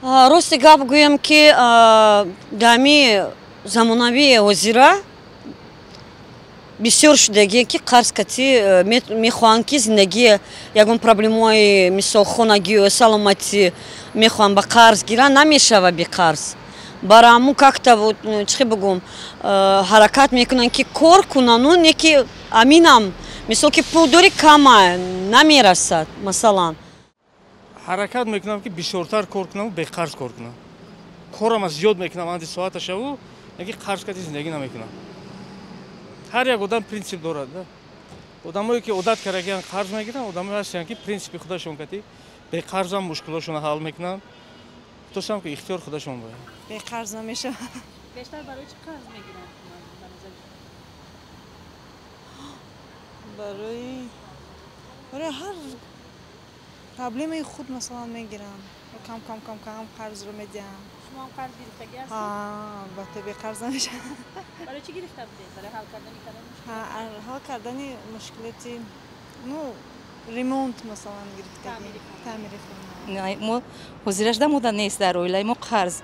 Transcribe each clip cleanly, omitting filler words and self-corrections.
Рости гап гӯям, ки дами замонавии ҳозира бисёр шудагие, ки қарз кати мехоҳанд, ки зиндагӣ ягон проблемаҳои, мисол, хонагию саломатӣ мехоҳанд ба қарз гиранд, намешава бе қарз. Барои как-то вот, чӣ бигӯм, ҳаракат мекунанд, ки кор кунану не ки аминам, мисол, ки пул дори, кама намерасад, масалан. Ҳаракат мекунам, ки бисёртар кор кунаму беқарз кор кунам. Корам аз зиёд мекунам анди соаташаву, яки қарз кати зиндагӣ намекунам. Ҳар як одам принсип дорад да. Одамое, ки одат кардагиан, қарз мегиранд, одамое ҳастанд, ки принсипи худашон кати беқарзам мушкилошонро ҳал мекунанд. Тосам, ки ихтиёр худашон бояд. Беқарз намешавад. Бештар барои чӣ қарз мегиранд? Барои ҳар проблемаи худ, масалан, мегиранд, кам кам кам кам қарзро медиҳанд. Шумо ҳам қарз гирифтагӣ ҳастед? Албатта, беқарз намешавад. Барои чӣ гирифта будед? Барои ҳал кардани кадом мушкил? Ҳал кардани мушкилоти, ну, ремонт, масалан, гирифтагӣ, таъмири хона. Мо ҳозирашда мода нест дар оилаи мо қарз.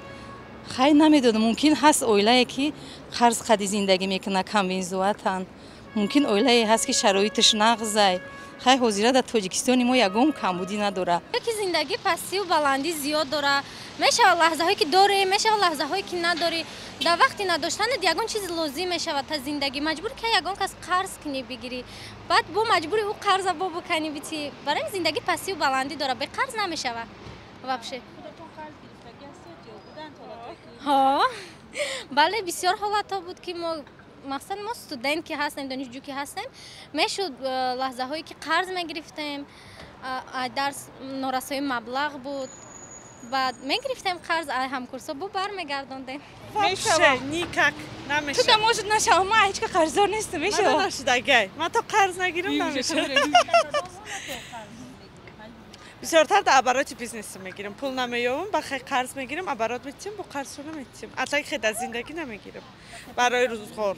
Хай, намедонам, мумкин ҳаст оилае, ки қарз қади зиндагӣ мекунад, камбинзуатанд. Мумкин оилае ҳаст, ки шароиташ нағзай. Хай, ҳозира дар Тоҷикистони мо ягон камбудӣ надорад. Ки зиндагӣ пастию баландӣ зиёд дорад. Мешавад лаҳзаҳое, ки дорӣ, мешавад лаҳзаҳое, ки надорӣ. Дар вақти надоштанат ягон чиз лозим мешавад та зиндагӣ, маҷбур ки ягон кас қарз кунӣ, бигирӣ, баъд бо маҷбури ӯ қарза бо биканӣ, битӣ. Барои зиндагӣ пастию баландӣ дорад, бе қарз намешавад вообще. Ҳо, бале, бисёр ҳолатҳо буд, ки мо, мақсад, мо студент ки ҳастем, донишҷӯ ки ҳастем, мешуд лаҳзаҳое, ки қарз мегирифтем, дарс норасои маблағ буд, баъд мегирифтем қарз ҳамкурсо, бу бармегардондем. Вообще никак намешавад. Туда может нашава, ман ҳеҷ ка қарздор нестам, мешава. Нашудагай, ман то қарз нагирам, намешавад. Бисёртар дар обороти бизнеси мегирам. Пул намеёбам, ба хай қарз мегирам, оборот метиҳам, бо қарзшо наметиҳам. Аслан хе дар зиндагӣ намегирам барои рӯзғор.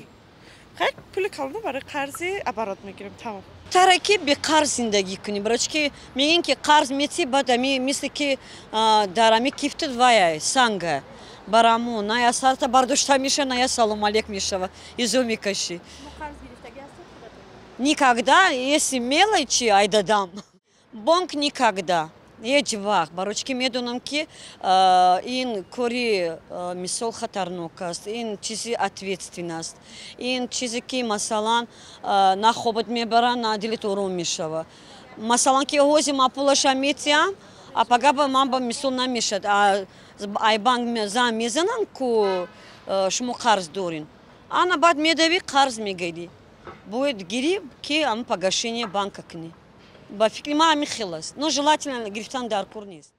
Хай, пули калона барои қарзи оборот мегирам, тамом. Таре, ки беқарз зиндагӣ кунӣ, барои чӣ ки мегӯем, ки қарз метӣ, баъд ами мисли ки дар ами кифтат вая санга бараму на я сарта бардошта меша, на я салом алек мешава, изо мекашӣ. Никогда, если мелочи, айдадам. Бонк никогда, ҳеҷ вақт, барои чӣ ки медонам, ки ин кори, мисол, хатарнок аст, ин чизи ответственный аст, ин чизе, ки, масалан, на хобат мебарад, на дилит ором мешава. Масалан, ки ҳози ман пулаша метиҳам, а пага ба ман ба мисол намешад, ай банк зан мезанам, ку шумо қарз дорин. Ана баъд медавӣ, қарз мегирӣ, бояд гирӣ, ки ам погашение банка кунӣ. Ба фикри ман, ҳамин хел аст, но желательно гирифтан дар кор нест.